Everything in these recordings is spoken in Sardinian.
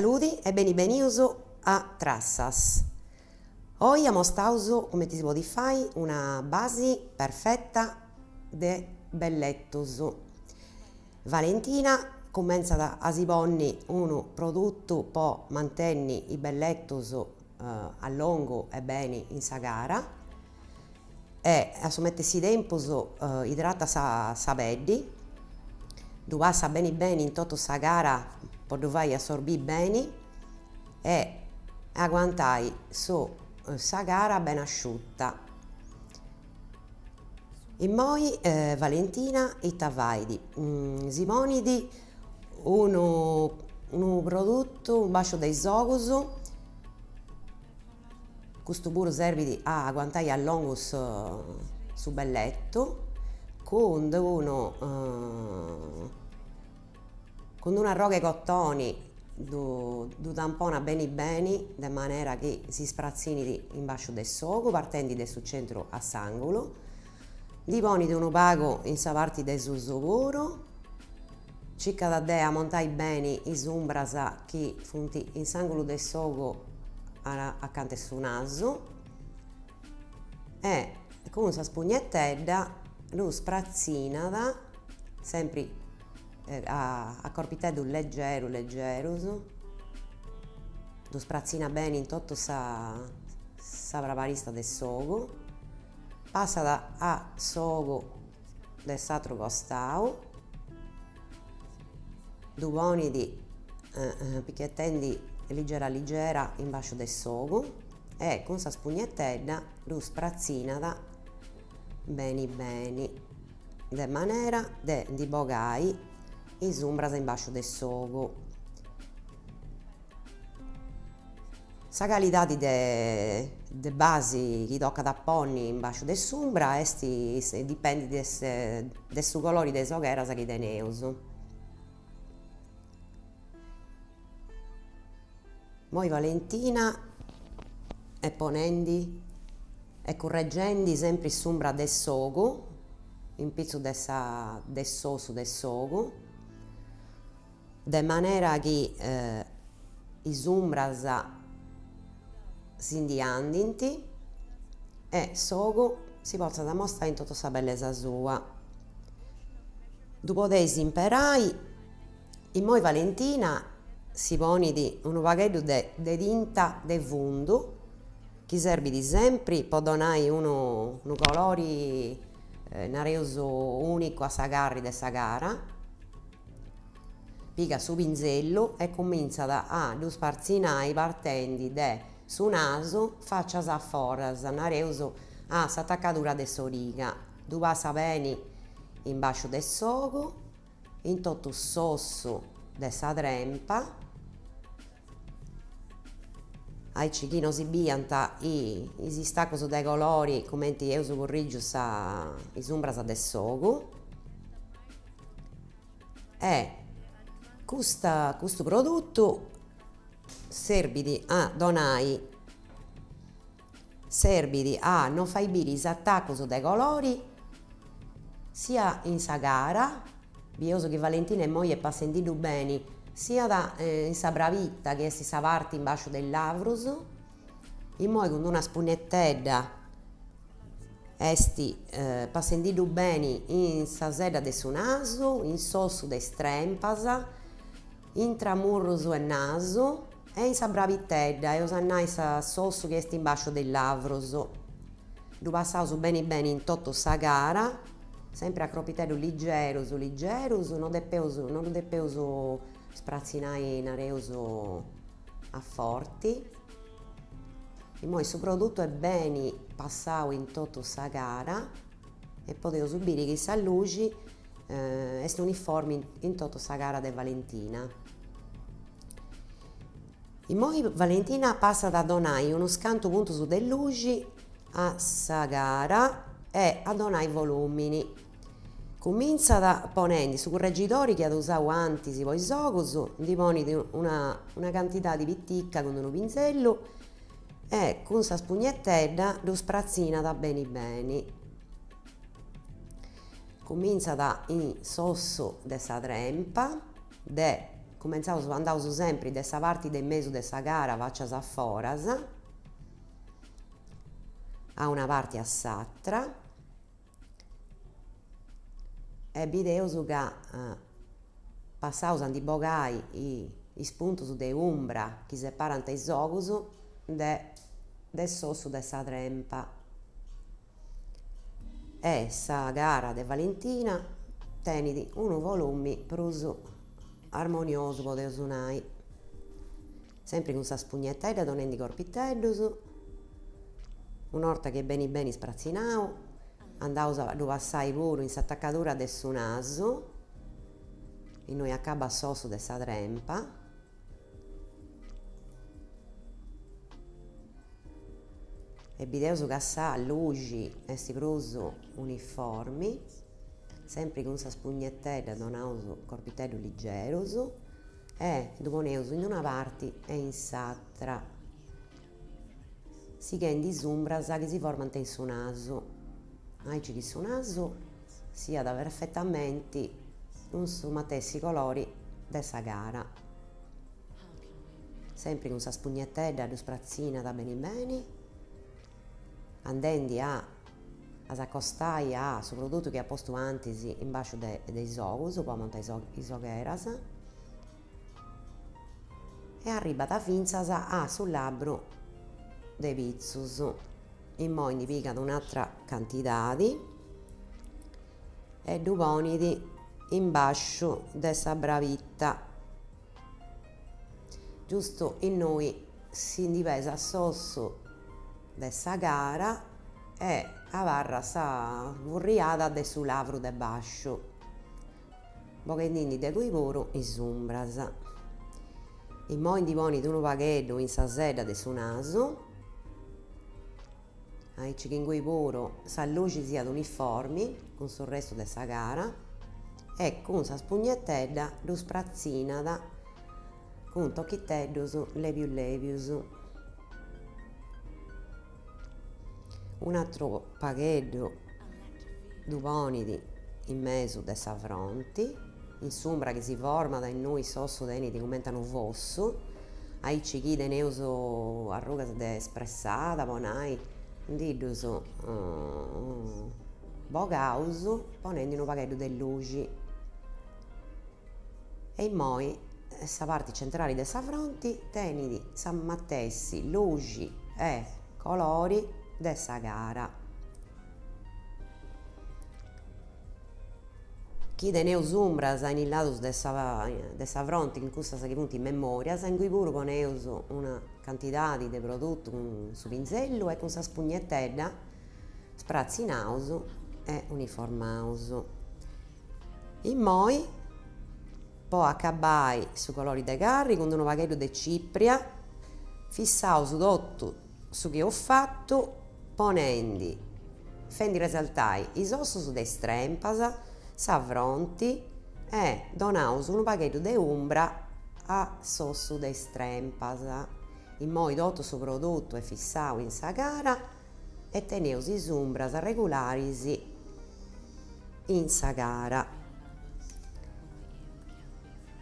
Saludi e beni benius a Trassas. Oi amostaus cumenti si podit fai una basi perfetta de belletus. Valentina cumentzat a si ponni unu produtu po mantenni is belletus a longu e beni in sa cara e a su metessi tempus idratat sa peddi, ddu passat beni beni in totu sa cara po ddu fai assorbì beni e aguantai su sa cara beni asciuta. Immoi Valentina ita fait? Si ponit unu unu produtu in basciu de is ogus, custu puru serbit a aguantai a longu su belletu, cun d'unu cun d'unu arrogu 'e cotoni ddu ddu tamponat beni beni de manera chi si spratzinit in basciu de s'ogu partendi de su centru a s'angulu, ndi ponit unu pagu in sa parti de susu puru, circat de amontai beni is umbras chi funt in s'angulu de s'ogu acanta 'e su nasu e cun sa spugnetedda ddu spratzinat sempri a corpiteddus legerus legerus, ddu spratzinat beni in totu sa sa prabarista de s'ogu, passat a s'ogu de s'atru costau, ddu ponit pichetendi ligera ligera in basciu de s'ogu e cun sa spugnetedda ddu spratzinat beni beni de manera de ndi bogai is umbras in basciu de s'ogu. Sa calidadi de de basi chi tocat a ponni in basciu de s'umbra est dipendit de su colori de is ogheras chi teneus. Moi Valentina est ponendi e curregendi sempri s'umbra de s'ogu in pitzus de sa de s'ossu de s'ogu de manera chi is umbras si ndi andint e s'ogu si potzat amostai in totu sa bellesa sua. Ddu podeis imperai, immoi Valentina si ponit unu pagheddu de de tinta de fundu chi serbit sempri po donai unu unu colori nareus unicu a sa carri de sa cara Pigat su pinzellu e cumintzat a ddu spartzinai partendi de su nasu facias a foras, nareus a s'atacadura de s'origa. Ddu passat beni in basciu de s'ogu, in totu s'ossu de sa trempa, aici chi no si biant is istacus de colori cumenti eus currigiu sa is umbras de s'ogu. E custa custu produtu serbit a donai serbit a no fai biri is atacus de colori sia in sa cara, bieus chi Valentina immoi est passendiddu beni, siat in sa brabita chi est sa parti in basciu de is lavrus, immoi cun d'una spunetedda Est passendiddu beni in sa sedda de su nasu, in s'ossu de is trempas, intra murrus e nasu e in sa brabitedda, eus a nai s'ossu chi est in basciu de is lavrus. Ddu passaus beni beni in totu sa cara, sempri a cropiteddus ligerus ligerus, no depeus no ddu depeus spratzinai nareus a forti. Immoi su produtu est beni passau in totu sa cara e podeus biri chi sa luxi est uniformi in totu sa cara de Valentina. Immoi Valentina passat a donai unus cantu puntus de luxi a sa cara e a donai volumini. Cumintzat ponendi su curregidori chi at usau antis po is ogus, ndi ponit una una cantidadi pitica cun unu pinzellu e cun sa spugnetedda ddu spratzinat beni beni. Cumintzat in s'ossu de sa trempa de. Cumentzaus, andaus sempri de sa parti de mesu de sa cara facias a foras, a una parti a s'atra e bideus ca passaus a ndi bogai is puntus de umbra chi separant is ogus de de s'ossu de sa trempa. E sa cara de Valentina tenit unu volumi prus armoniosu podeus nai. Sempri cun sa spugnetedda donendi corpiteddus, un'orta chi est beni beni spratzinau, andaus a ddu passai puru in s'atacadura de su nasu, innui acabat s'ossu de sa trempa. E bideus ca sa luxi est prus uniformi, sempri cun sa spugnetedda donaus corpiteddus ligerus e ddu poneus in una parti e in s'atra, sighendi is umbras chi si formant in su nasu, aici chi su nasu siat perfetamenti cun su matessi colori de sa cara. Sempri cun sa spugnetedda ddu spratzinat beni beni, andendi a a s'acostai a su produtu chi at postu antis in basciu de de is ogus po amontai is ogheras e arribat fintzas a su labru de pitzus. Immoi ndi pigat un'atra cantidadi e ddu ponit in basciu de sa brabita, giustu innui si ndi pesat s'ossu de sa cara e abarrat sa furriada de su lavru de basciu, boghendindi de cui puru is umbras. Immoi ndi ponit unu pagheddu in sa sedda de su nasu, aici chi ingui puru sa luxi siat uniformi cun su restu de sa cara e cun sa spugnetedda ddu spratzinat cun tochiteddus lèbius lèbius. Un'atru pagheddu ddu ponit in mesu de sa fronti, in s'umbra chi si format innui s'ossu tenit cumenti a unu fossu, aici chi teneus arrugas de spressada po nai, ndi ddus bogaus ponendi unu pagheddu de luxi. E immoi sa parti centrali de sa fronti tenit sa matessi luxi e colori de sa cara. Chi teneus umbras in is ladus de sa de sa fronti in cussas chi funt is memorias, ingui puru poneus una cantidadi de produtu cun su pinzellu e cun sa spugnetedda spratzinaus e uniformaus. Immoi, po acabai su colori de carri cun d'unu pagheddu de cipria, fissaus totu su chi eus fatu ponendi, fendi resaltai is ossus de is trempas, sa fronti e donaus unu pagheddu de umbra a s'ossu de is trempas. Immoi totu su produtu est fissau in sa cara e teneus is umbras regularis in sa cara.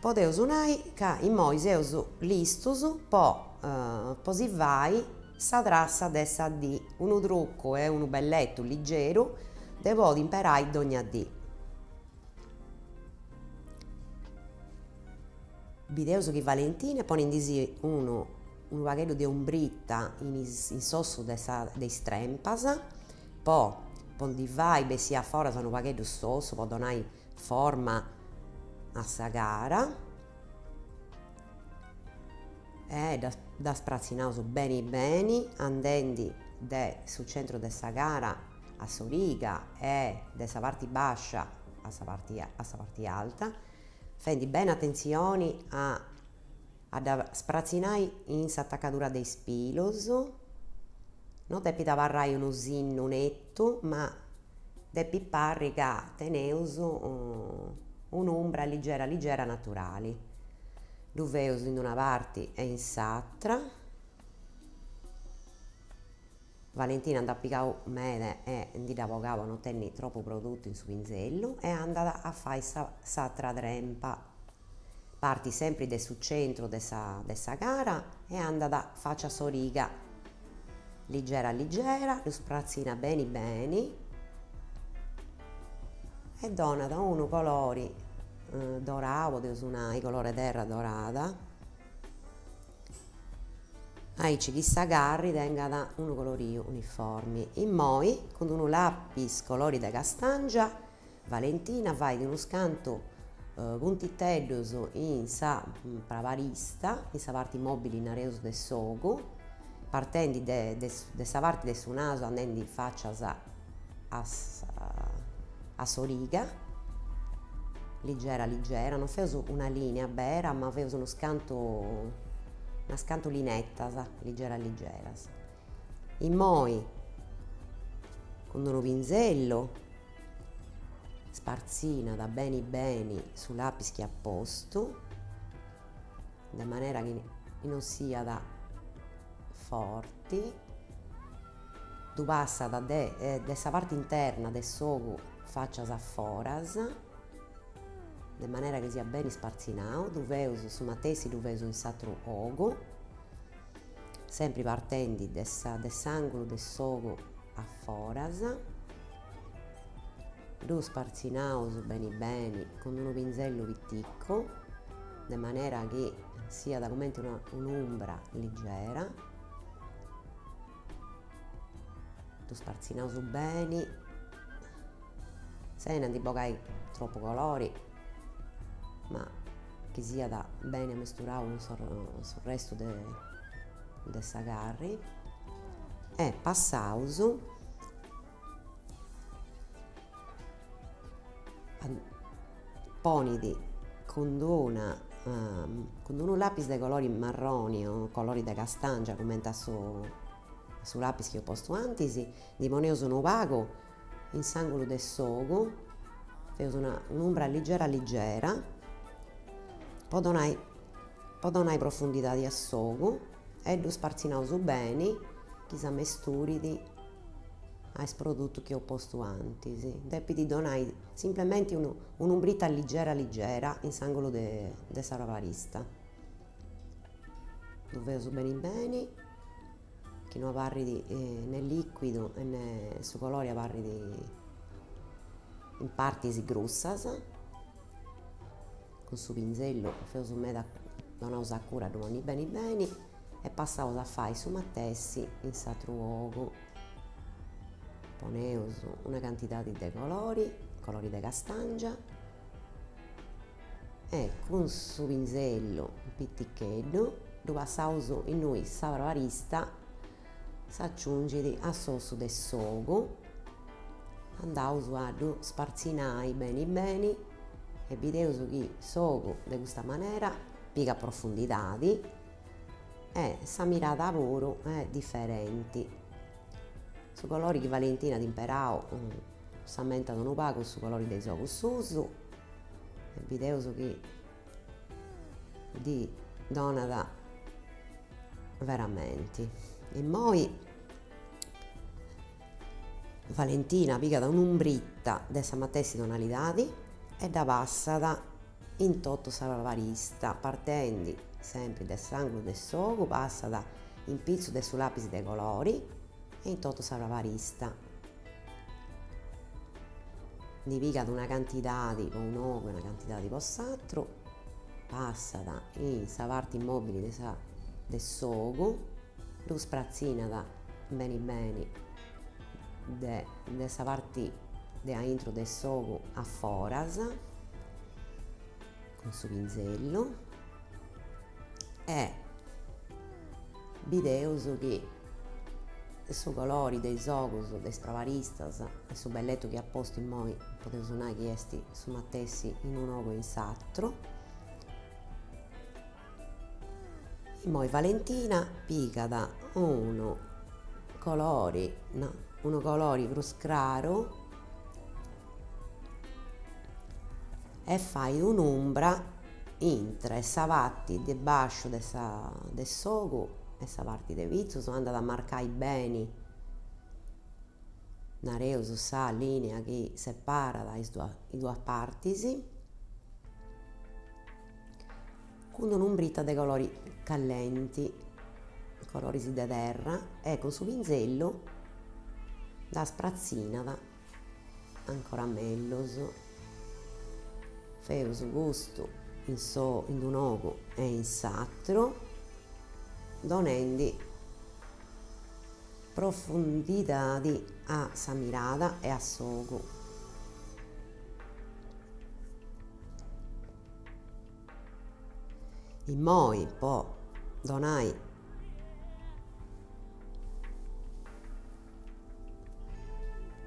Podeus nai ca immoi seus listus po po si fai sa trassa de sa dì, unu trucu e unu belletu ligeru de podi imperai dogna dì. Bideus chi Valentina est ponendisì unu unu pagheddu de umbrita in is in s'ossu de sa de is trempas po po ndi fai bessì a foras unu pagheddu s'ossu po donai forma a sa cara e dda dda spratzinaus beni beni andendi de su centru de sa cara a s'origa e de sa parti bascia a sa parti a sa parti alta Fendi beni atentzioni a a dda spratzinai in s'atacadura de is pilus, no depit abarrai unu sinnu netu ma depit parri ca teneus un'umbra ligera ligera naturali. Ddu feus in una parti e in s'atra. Valentina nd'at pigau meda e ndi dd'at bogau po no tenni tropu produtu in su pinzellu e andat a fai sa s'atra trempa. Partit sempri de su centru de sa de sa cara e andat faci a s'origa, ligera ligera, ddu spratzinat beni beni e donat unu colori dorau, podeus nai, color'e terra dorada, aici chi sa carri tengat unu coloriu uniformi. Immoi cun d'unu lapis colori de castangia Valentina fait unus cantu puntiteddus in sa prabarista, in sa parti mobili nareus de s'ogu, partendi de de sa parti de su nasu andendi facias a a s'origa, ligera ligera, non feus una linea bera ma feus unus cantu unas cantu linetas ligeras ligeras. Immoi cun unu pinzellu Spartzinat beni beni su lapis chi at postu, de manera chi non siat forti, ddu passat de de sa parti interna de s'ogu facias a foras, de manera chi siat beni spartzinau, ddu feus su matessi ddu feus in s'atru ogu, sempri partendi de sa de s'angulu de s'ogu a foras. Ddu spartzinaus beni beni cun unu pinzellu piticu, de manera chi siat cumenti una un'umbra ligera. Ddu spartzinaus beni, sena ndi bogai tropu colori, ma chi siat beni amesturau cun su restu de de sa carri e passaus Ponit cun d'una cun d'unu lapis de colori marroni o colori de castangia cumenti a su a su lapis chi eus postu antis, ndi poneus unu pagu in s'angulu de s'ogu, feus una un'umbra ligera ligera po donai po donai profundidadi a s'ogu e ddu spartzinaus beni chi s'amesturit a is produtus chi eus postu antis. Depit donai simplementi un'umbrita ligera ligera in s'angulu de sa prabarista. Ddu feus beni beni, chi no abarrit ne liquidu e ne su colori abarrit in partis grussas. Cun su pinzellu feus meda, donaus a cura a ddu ponni beni beni e passaus a fai su matessi in s'atru ogu. Poneus una cantidadi de colori, colori de castangia, e cun su pinzellu piticheddu ddu passaus innui sa prabarista s'aciungit a s'ossu de s'ogu, andaus a ddu spartzinai beni beni e bideus chi s'ogu de custa manera pigat profundidadi e sa mirada puru est diferenti. Su colori chi Valentina at imperau s'ammentat unu pagu su colori de is ogus suus e bideus chi ddi donat veramenti. Immoi Valentina pigat un'umbrita de sa matessi tonalidadi e dda passat in totu sa prabarista, partendi sempri de s'angulu de s'ogu, passat in pitzus de su lapis de colori e in totu sa prabarista. Ndi pigat una cantidadi po un'ogu e una cantidadi po s'atru, passat in sa parti mobili de sa de s'ogu, ddu spratzinat beni beni de de sa parti de aintru de s'ogu a foras cun su pinzellu e bideus chi su colori de is ogus de is prabaristas e su belletu chi at postu immoi podeus nai chi est su matessi in un'ogu e in s'atru. Immoi Valentina pigat unu colori, no, unu colori prus craru e fait un'umbra intre sa parti de basciu de sa de s'ogu e sa parti de pitzus, andat a marcai beni, nareus, sa linea chi separat is duas partis. Cun un'umbrita de colori callenti, coloris de terra, e cun su pinzellu dda spratzinat ancora mellus. Feus custu in in d'un'ogu e in s'atru, donendi profundidadi a sa mirada e a s'ogu. Immoi po donai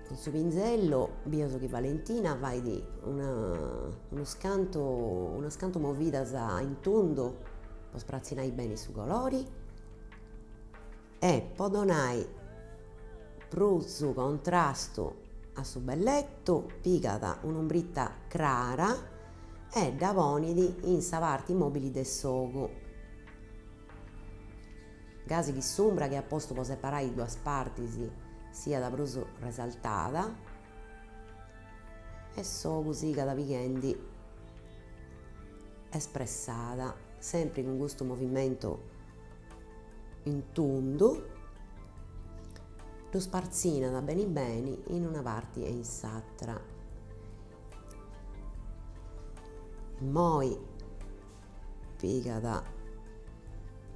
cun su pinzellu bieus chi Valentina fait una unus cantu unas cantu movidas in tundu po spratzinai beni su colori E po donai prus contrastu a su belletu pigat un'umbrita crara e dda ponit in sa parti mobili de s'ogu, gasi chi s'umbra chi at postu po separai is duas partis siat prus resaltada e s'ogu sigat pighendi espressada, sempri cun custu movimentu in tundu, ddu spartzinat beni beni in una parti e in s'atra. Immoi pigat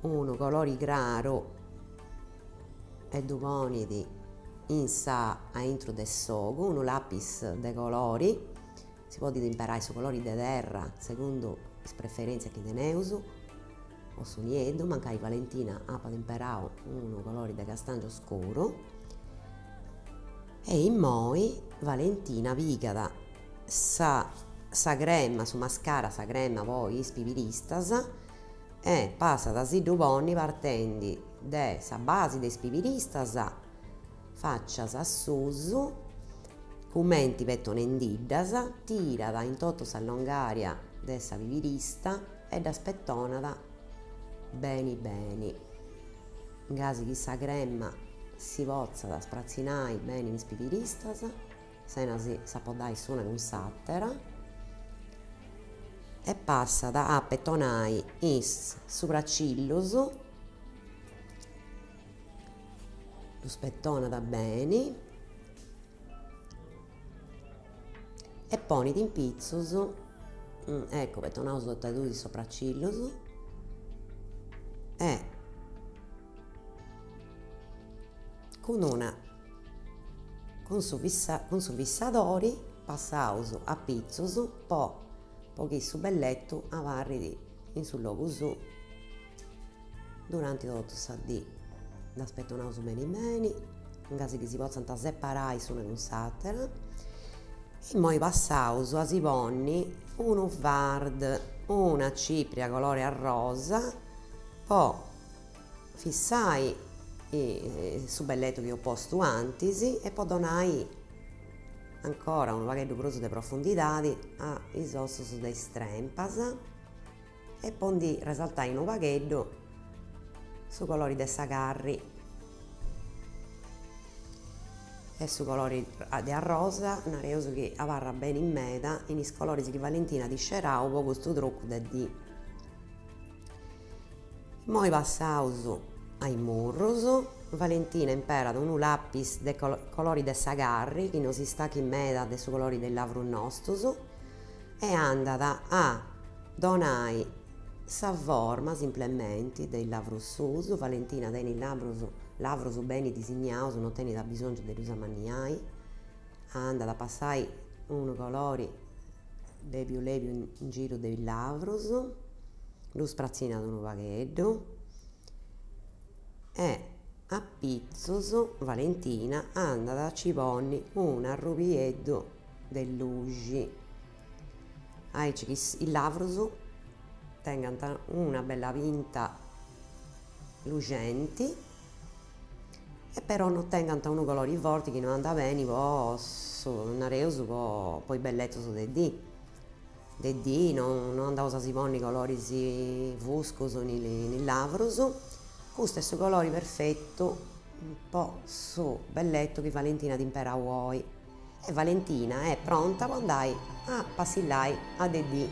unu colori craru e ddu ponit in sa aintru de s'ogu, unu lapis de colori, si podit imperai su colori de terra segundu is preferentzias chi teneus o su nieddu, mancai Valentina apat imperau unu colori de castangiu scuru, e immoi Valentina pigat sa sa crema, su mascara, sa crema po is pibiristas e passat a si ddu ponni partendi de sa basi de is pibiristas facias a susu, cumenti petonendiddas, tirat in totu sa longaria de sa pibirista e ddas petonat beni beni, gasi chi sa crema si potzat spratzinai beni in is pibiristas, sena si s'apoddai s'una cun s'atera, e passat a petonai is supracillus, ddus petonat beni e ponit in pitzus, eccu, petonaus totu e duus is sopracillus e cun una cun su cun su fissadori passaus a pitzus po po chi su belletu abarrit in su logu suu Duranti totu sa dì ddas petonaus beni beni, gasi chi si potzant separai s'una cun s'atera. Immoi passaus a si ponni unu fard, una cipria colori arrosa po fissai su belletu chi eus postu antis e po donai ancora unu pagheddu prus de profundidadi a is ossus de is trempas. E po ndi resaltai unu pagheddu su colori de sa carri e su colori de arrosa nareus chi abarrat beni meda in is coloris chi Valentina at iscerau po custu trucu de dì. Immoi passaus a is murrus, Valentina imperat unu lapis de colori de sa carri chi no si stachit meda de su colori de is lavrus nostus e andat a donai sa forma simplementi de is lavrus suus, Valentina tenit lavrus lavrus beni disignaus, no tenit abisongiu de ddus amanniai, andat a passai unu colori lebiu lebiu in giru de is lavrus, ddu spratzinat unu pagheddu e a pitzus Valentina andat a ci ponni un'arrubieddu de luxi, aici chi is lavrus tengant una bella pinta luxenti e però no tengant unu colori forti chi no andat beni po su, nareus, po po is belletus de dì, de dì no no andaus a si ponni coloris fuscus in is lavrus, custu est su colori perfetu po su belletu chi Valentina at imperau oi. E Valentina est pronta po andai a passillai a de dì.